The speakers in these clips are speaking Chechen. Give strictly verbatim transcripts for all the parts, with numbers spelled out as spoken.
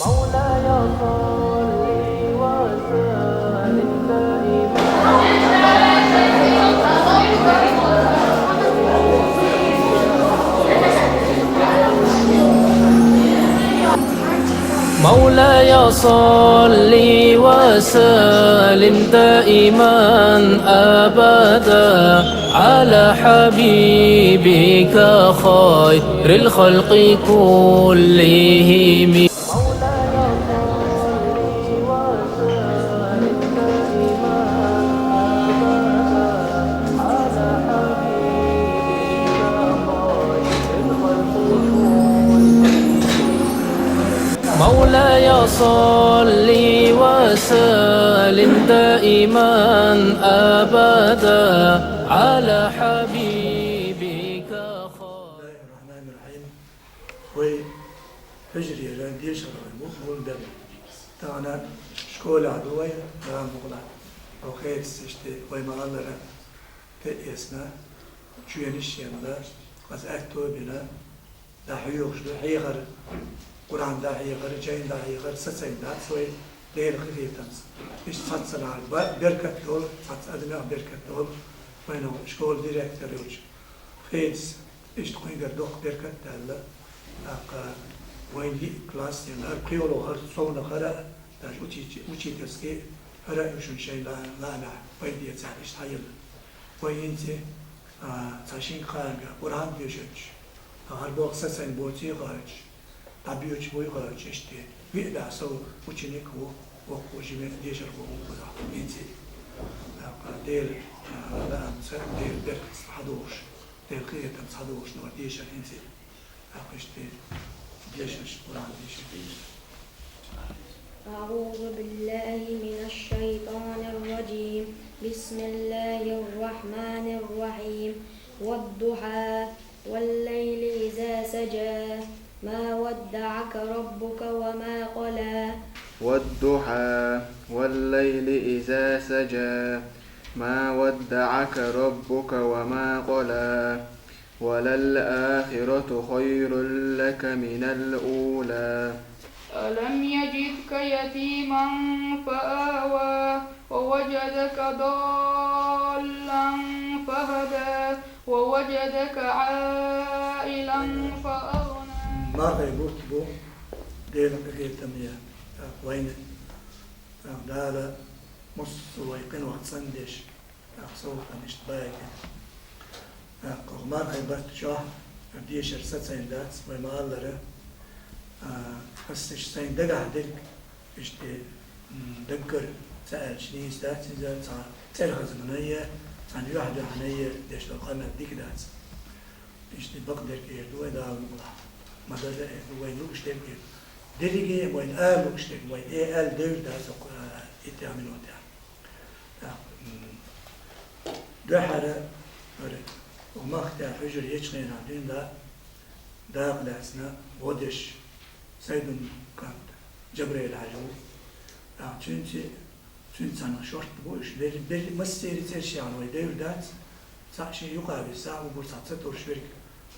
مولاي صل وسلم دائما. مولاي صل وسلم دائما أبدا على حبيبك خير الخلق كلهم. مولاي صل وسلم دائما أبدا على حبيبك خير. بسم الله الرحمن الرحيم. Вай хьужарера дешархой бу гулден. Тахана школехь ду вай, Дала мукъ лахь. Вай хецаш иштта вай ма-аллара тӀеэцна, чоьнаш а енна, хаза аьтто а бина, дӀахьоьхуш ду, хьехар, Къуръан дӀахьехар, жайна дӀахьехар, сацийна дац вай Делан къинхетамца. Иштта цхьаццанхьа ба-, беркат долу, цхьацца адамех беркат долу, вайна школа директор йолчу Федас, иштта кхуьнгара доккха беркат а даьлла, тӀаккха вайн йиъ класс, хӀара кхиоло, хӀара совнаха, хӀара а, даже учитель-, учительский, хӀара а уьш шайн ла-, лаамехь вайн децахь иштта хьаелла. Вай хӀинца, а, цхьа шина кхаанга Къуръан доьшуьйтуш, а, хӀара болх сацийна боций а хоуьйтуш, дӀабоьдуш буй а хоуьйтуш, иштта виъ бӀе сов ученик ву, воккха жима дешархо ву кхузахь, хӀинца. ТӀаккха Делан, а, лаамца, Делан беркатца хьадогӀуш. Делан къинхетамца хьадогӀуш ду дешар хӀинца. ТӀаккха иштта дешарш, Къуръан дешар. أعوذ بالله من الشيطان الرجيم. بسم الله الرحمن الرحيم. والضحى، والليل إذا سجى، ما ودعك ربك وما قلى. والضحى، والليل إذا سجى، ما ودعك ربك وما قلى، وللآخرة خير لك من الأولى. ألم يجدك يتيما فآوى، ووجدك ضالا فهدى، ووجدك عائلا فأغنى. Мархий бутт бу Делан къинхетаме, тӀаккха вайна, тӀаккха Дала массо а вай къинойх цӀандеш, тӀаккха совгӀатана иштта байкина. ТӀаккха хӀокху мархий бутт чохь дешар сацийна дац, вай ма-аллара, а, ас иштта сайн дагахь дерг, иштта, м, даггара ца аьлча нийса дац иза, цхьа цӀерхазманан а, цхьана юьхь-дуьхьанан а деш долу къамел дика дац. Иштта бакъдерг эр ду вай Дала мукъ лахь. Ма-дарра эр ду, вайна лууш дерг эр ду. Дерриге а вайна ала лууш дерг, вай э аьлла девр дац хӀокху, а, итт минотехь. ТӀаккха, м, дуьххьара, хӀара, хӀокху махкахь хьуьжар ечу хенахь дуьйна дакъа лаьцна гӀо деш, Сайдун кӀант Джабраил-Хьаьжа ву. ТӀаккха цуьнца, цуьнца цхьаьна шортта бу уьш, берри, берри массеран цӀераш яьхна вай девр дац, цхьаъ шен юкъа висса, уггар цхьа ца туьйсуш верг,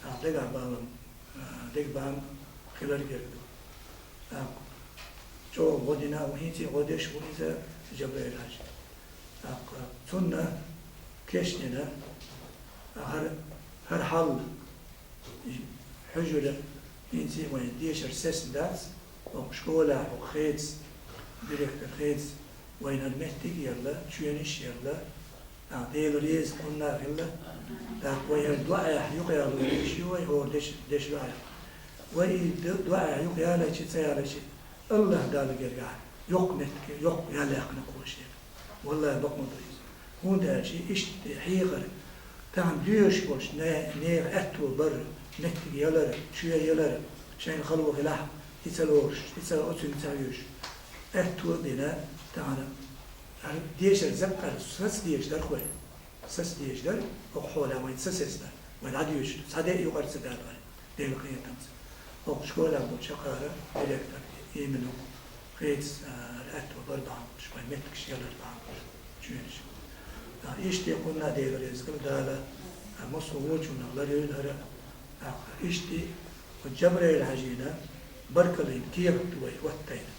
тӀаккха дагахь балам, а, дегабам хилар герга ду. ТӀаккха чӀогӀа гӀо дина а ву, хӀинца а гӀо деш ву иза Джабраил-Хьаьжа. ТӀаккха цунна кечдина, хӀара, хӀара хьал, и хьуьжара, хӀинца а вайн дешар сецна дац, хӀокху школехь хӀокху Хедас, директор Хедас, вайна хӀара меттиг а елла, чоьнаш а елла, а, Дела реза кхунна а хилла, тӀаккха вай хӀара доӀехь юкъаяло вай иш ю вай хӀора деш, деш доӀехь. Вай и д-, доӀехь юкъаялайчи, ца ялайчи, АллахӀ Далла гергахь йоккха меттиг, йоккха ял яьккхина кхо шена. ВаллахӀи, бакъ ма ду иза. ХӀунда аьлча иштта хьехар, тахана доьшуш болчу не-, нехан аьтто бар, меттиг ялар, чоь ялар, шайна хало хилахь, и ца лоруш, и ца оцуьнга ца хьоьжуш. Аьтто а бина, тахана дешар закъара саца дезаш дара вай. Саца дезаш дара, хӀокху хьолехь вайн сацецна, вай дӀадоьшуш ду, цхьа де а юкъара ца далор. Делан къинхетамца. ХӀокху школехь болчу чаккхара директор именно Хедас, а, аьтто бар бахьана долуш, вайн меттигаш ялар бахьана долуш, чоьнаш. А, иштта кхунна а Дела реза хила Дала, а, массо а вочунах ларйойла хӀара, а, иштта, хӀокху Джабраил-Хьаьжина, Баркаллин кехат ду вай оттайна.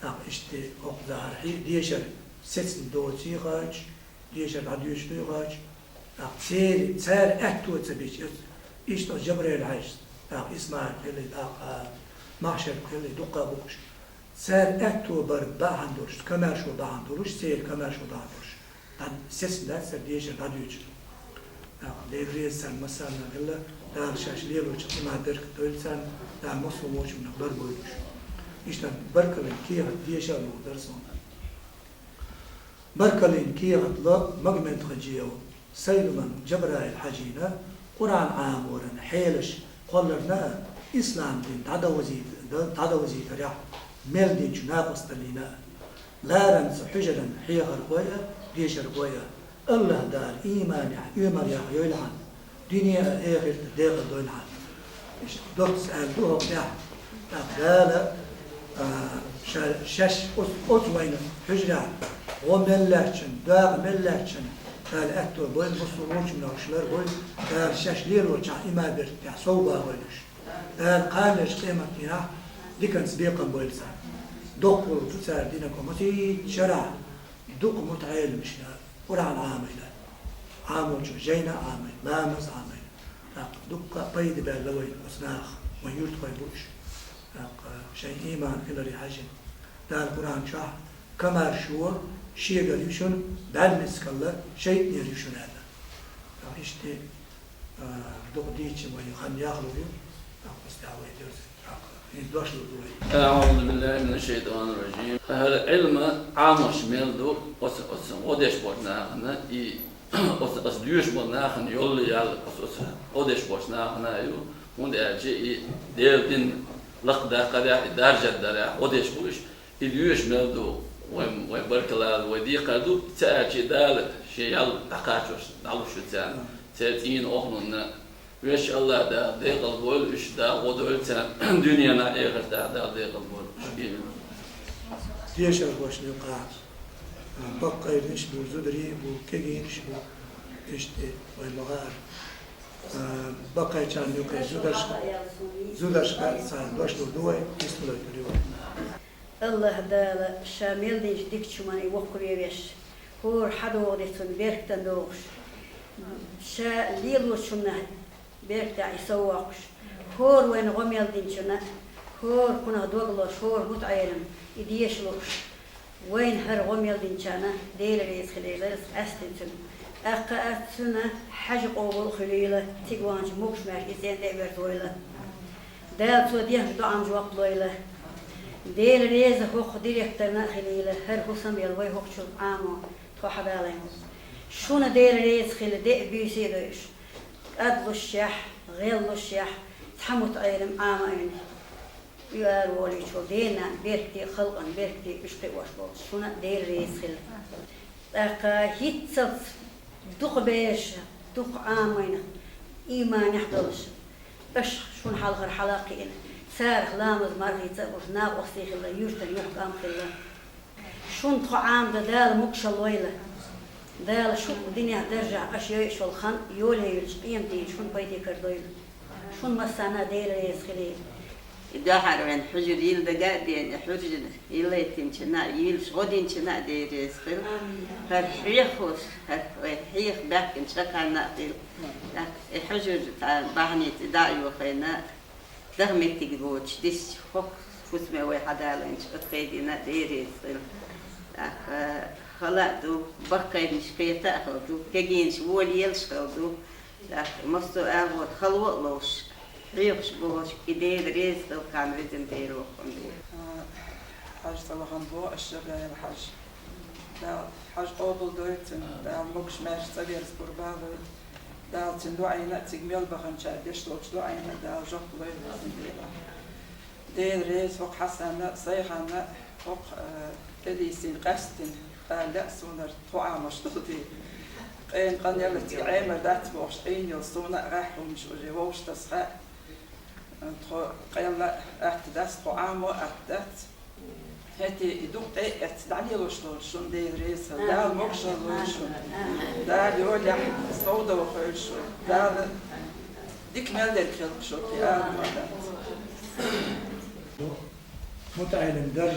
ТӀаккха иштта хӀокху захьар хье дешар сецна доций хаач, дешар дӀадоьшуш дуй хаач, тӀаккха церан, цара аьтто ца бича, иштта Жабраил-Хьаьжас, тӀаккха Исмаил хилли, тӀаккха Махьшар хилли, дуккха а бу уьш. Цара аьтто бар бахьана долуш, комаьршо бахьана долуш, церан комаьршо бахьана долуш. ДӀа сецна дац цара дешар дӀадоьшуш. ТӀаккха Дела реза царна массарна хилла, Дала шаьш лелочу къима беркат дойла царна, Дала массо а вочунах лар бойла уьш. Иштта баркаллин кехат дешар лур дара суна. Баркаллин кехат ло Магомед-Хьаьжин, Сайдуман Жабраил-Хьаьжина, Къуръан Ӏаморан хьелаш кхолларна а, ислам дин дӀадовзийта-, дӀадовзийтарехь мел динчу накъосталлина а. Ларамца хьуьжаран хьехархой а, дешархой а, АллахӀ Дала ийманехь, оьмар яхь йойла хьан, дуьне а, эхарт а декъал дойла хьан. Иштта доцца аьлла ду хӀокху тӀехь. ТӀаккха Дала, а, ша-, шаьш оцу, оцу вайна хьуьжарехь гӀо мел лаьттачунна, дакъа мел лаьттачунна Дала аьтто бойла, массо а вочунах уьш лар бойла, Дала шаьш лелочохь къима беркатехь совбан бойла уьш. Дала кхана а къематдийнахь диканца бекхам бойла царна. Доккхал ду цара динарг масийтта шарахь, дукха мутаӀеламаш, Къуръан Ӏамийна, Ӏамочо жайна а Ӏамийна, ламаз а Ӏамийна. ТӀаккха дуккха а пайда баьлла вайна оцу наха, вайн юьртахой бу уьш. ТӀаккха шайн ийман хиларе хьаьжжина. Дала Къуръан чохь: «Комаьршо шегара ю шуна, бӀаьрмецкъалла шайтӀанера ю шуна», – аьлла. ТӀаккха иштта А, дукха дийцича вай хан яхлур ю, тӀаккха оцу тӀехь вай дерза, тӀаккха хӀинца дош лур ду вай. أعوذ بالله من الشيطان الرجيم. ХӀара Ӏилма Ӏамош мел ду, оцу, оцу гӀо деш болчу нахана, и оцу, оцу доьшуш болу нахана йолу ял, оцу, оцу гӀо деш болчу нахана ю, хӀунда аьлча и Делан дин лакхадаккхарехь, и даржадарехь гӀо деш бу уьш. И доьшуш мел ду, вай, вай баркалла, вай декхар ду, ца аьлча Дала шен ял дӀакхачош дӀалуш ю царна, церан цӀийнан охӀлунна. Везачу АллахӀ Дала декъал бойла уьш, Дала гӀо дойла царна дуьненахь, эхартахь Дала декъал бойла уьш. Дешархошна юкъахь баккхийнаш бу, зударий бу, кегийнаш бу, иштта вай ма хаара. А, баккхийчарна юкъахь зударшка, зударшка цхьа дош лур ду вай, исталур ду вай. АллахӀ Дала Ша мел динчу дикачу хӀуманна и воккхаве веш, хӀора хьадогӀу де цунна беркатан догӀуш, Ша лелочунна беркатехь и соввоккхуш, хӀора вайна гӀо мел динчунна, хӀора кхунах дог лозуш, хӀора мутаӀелам и деша лууш, вайна хӀара гӀо мел динчарна Дела реза хилийла, къаьсттина цунна. ТӀаккха а цуьнан хьаьжа къобал а хуьлийла, цига ваханчу могуш-маьрша иза тӀе а верзавойла. Дала цо дехначу доӀанна жоп лойла. Дела реза хӀокху директорна а хилийла, хӀара хӀусам а елла вай хӀокхучуьра Ӏамо тхо хьадалийна. Шуна Дела реза хила, де а, буьйса а дойуш, кӀадлушшехь, гӀеллушшехь, цхьа мутаӀелам Ӏама а вина, и араволуьйтуш волу ден-ненан беркате а, халкъан беркате а уьш кхиош болчу шуна а Дела реза хила. ТӀаккха хӀинццалц дукха бераш, дукха Ӏамийна, ийманехь долуш, аша шуна хьалхара хьала а кхиъна, царах ламаз-марха йийца а гуш, накъостий хилла, юьртан юьхькӀам хилла. Шуна тхо Ӏамдан Дала могушалла лойла. Дала шуьга динехь, даржехь аша йойуш йолу хан йоле йолуш къематдийнахь шуна пайде карадойла. Шуна массарна а Дела реза хилийла. И дуьххьара вайн хьуьжар йила дага а деана, и хьуьжар йиллийтинчунна а, йилаш гӀо динчунна а Дела реза хила. ХӀара хьехош, хӀара вай хьеха баьхкина шакханна а хила. ТӀаккха и хьуьжар цхьа бахьаница и дӀа а йохийна, дагна меттиг боцуш дисча, хӀокху хӀусаме вай хьадалийначу оцу Хедина а Дела реза хила. ТӀаккха хала а ду, баккхийнаш кхета а хала ду, кегийнаш волаелаш хала ду. ТӀаккха массо а агӀор хало а ловш, хьоьхуш болуш, и Дела реза хила кхана везан Дела воккхун Дела. Хьажа цӀа вахана боху аш Жабраил-Хьаьжа. Дала хьажа къобал дойла цуьнан, Дала могуш-маьрша цӀа верза, къурбан лойла. Дала цуьнан дуӀайна а, цига мел баханчара деш долчу дуӀайна а Дала жоп лойла везан Дела. Дела реза хӀокху Хьасанна а, Сайханна а, хӀокху, а, тӀедийсина, къаьсттина, ала лаьа суна хӀара тхо Ӏамош долу дела. Къена къанъелла цига Ӏемар дац бохуш, Ӏийна йолу суна а гӀеххьумаш уже вовшахтасхьа а, тхо къелла а атта дац, тхо Ӏамо а атта дац. ХӀетте и дукха тӀе а эцна дӀалелош долу шуна Дела реза хила. Дала могушалла лойла шуна. Дала йолехь совдохийла шу. Дала дика мел дерг хилла шу, кхин ала ма дац. МутаӀелим дарж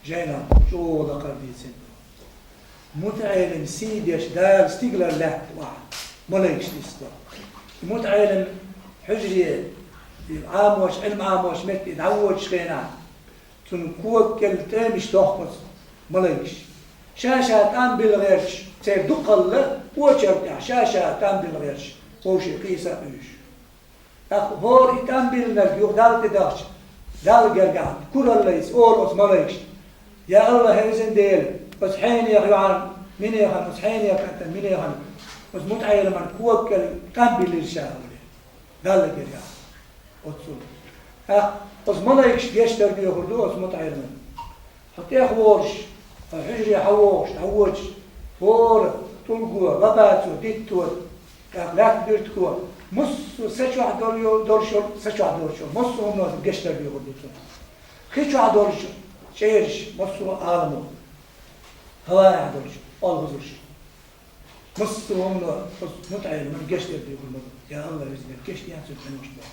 жайнах чӀогӀа лакхара дийцина. МутаӀелим сий деш Дала стигалара лаьтта охьа малайкаш нисдо. МутаӀелим хьужаре, и Ӏамош, Ӏилма Ӏамош метте дӀавоьдучу хенахь, цунна когал тӀемаш дохкуш малайкаш. Ша-ша тӀам билла гӀерташ, церан дукхалла очередь тӀехь ша-ша тӀам билла гӀерташ, вовшийн къийса а буьйш. ТӀаккха хӀора и тӀам биллинарг юха Далла тӀе дахча, Далла гергахь кураллица олу оцу малайкашна: «Я АллахӀ, хьевзина Дела, оцу хьенехан йоӀана, минехана, оцу хьенехан кӀантана, минехана, оцу МутаӀелиман когал тӀам биллира ша», — олий, Далла гергахь. Оццул. ТӀаккха оцу малайкашка гечдар доьхур ду оцу МутаӀелиман. Хьо тӀехволуш, хьо хьуьжаре хьан вогӀуш, дӀавоьдуш, хӀора тӀулго, вапацо, дитто, тӀаккха лаьттан буьртиго, массо а са чохь дор йо-, долуш йолу, са чохь долуш йолу, массо а хӀумано гечдар доьхур ду цунна. Хи чохь долуш чӀераш, массо а Ӏаламо, хӀаваэхь долуш, олхазарш. Массо а хӀумано оцу МутаӀелиман гечдар доьхур ма ду. Я АллахӀ, веза Дела, гечдехьа цуьнан къиношна бохуш.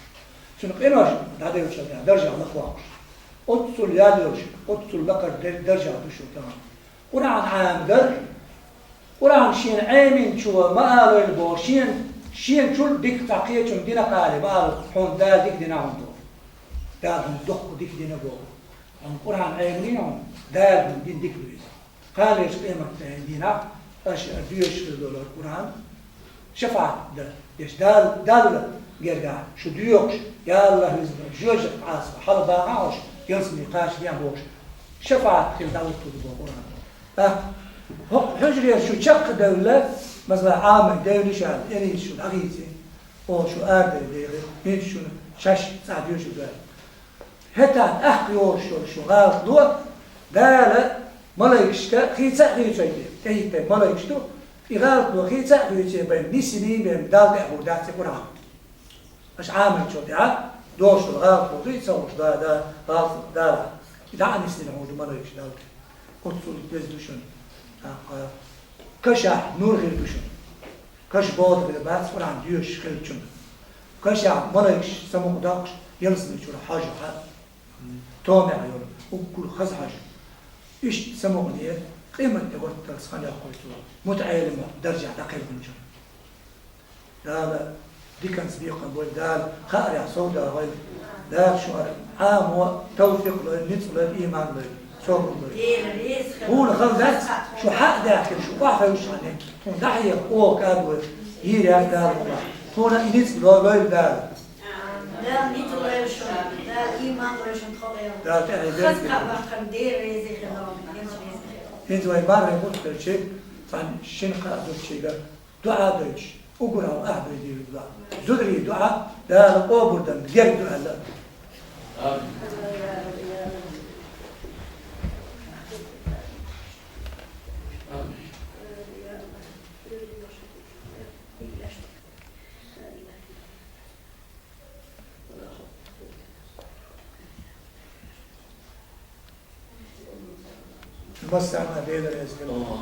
Цуьнан къинош дӀадевлча, даржехь лакхвоккхуш. Оццул ял йолуш, оццул лакхара дар-, даржехь ду шу тахана. Къуръан Ӏамадар, Къуръан шена Ӏеминчо ма алийла боху, шен-, шена чул дика цхьа кхечунна дина кхале ма ала, хьуна Дала дика дина хьуна боху. Дала хьуна дуккха дика дина боху. Хьуна Къуръан Ӏемина хьуна, Дала хьуна дина дика ду иза. Кхана лерчу къематдийнахь аша доьшуш хир долу Къуръан шафаӀат дан деш, Дал-, Далла гергахь шу доьхуш, я АллахӀ, веза Дела, жоьжахатин Ӏазапах хьалабахахьа ош, ялсамане кхачадехьа бохуш, шафаӀат хила дӀахӀуттур ду боху Къуръан. ТӀаккха хӀокху хьуьжаре шу чекхдевлла, масала, Ӏамий девнаш аьлла, элийца шу дӀахийци, оха шу арадевлла, хӀинца шуна шаьш цхьа доьшур ду аьлла. ХӀетахь тӀаккха йолуш йолу шу гӀалат ло, Дала малайкашка хийца а хийцой те, тӀехӀиттина малайкаш ду, и гӀалат ло хийца а хийце бен, нисиний бен, Далла тӀехь хӀур дац и Къуръан. Аша Ӏамийчул тӀаьхьа долуш долу гӀалат ло дуй ца хууш, да, да, гӀалат Дала. И дӀа а нисдина хӀур ду малайкаш Далла тӀе. Оццул деза ду шуна. ТӀаккха кашахь нур хир ду шуна. Каш бода хир бац Къуръан доьшуш хиллачунна. Кашахь малайкаш самукъадоккхуш, ялсамани чуьра хьожа хьа, томехь йолу, уггар хаза хьожа. Иштта самукъане къематде гӀоттарца хан йоккхуьйту, мутаӀелима даржехь дӀакхелхинчунна. Дала диканца бекхам бойла, Дала хаарехь совдахайла. Дала шуьгара Ӏамо тавфикъ лойла, ницкъ лойла, иман лойла, собар лойла. Хьуна хала дац, шу хьаъ даьхкина, шу охьахевшахьана, хьуна дӀахьеха оха кадой, йийр яц Дала хьуна. Хьуна и ницкъ ло-, лойла Дала. Дала ницкъ лойла шуна, Дала иман лойла шуна тхо. Дала тӀаьхье хаза дерг кхаъ баккхарна Дела реза хилла, Дела реза хилла. ХӀинца вай мархин гуттарчиг, цхьана шина кхаа зудчига дуӀа дойтуш, уггар хьалха ахь дойдийла дуӀа. Зударийн дуӀа Дала къобалдан герга ду аьлла. Амин. Амин. Массарна Дела реза хила.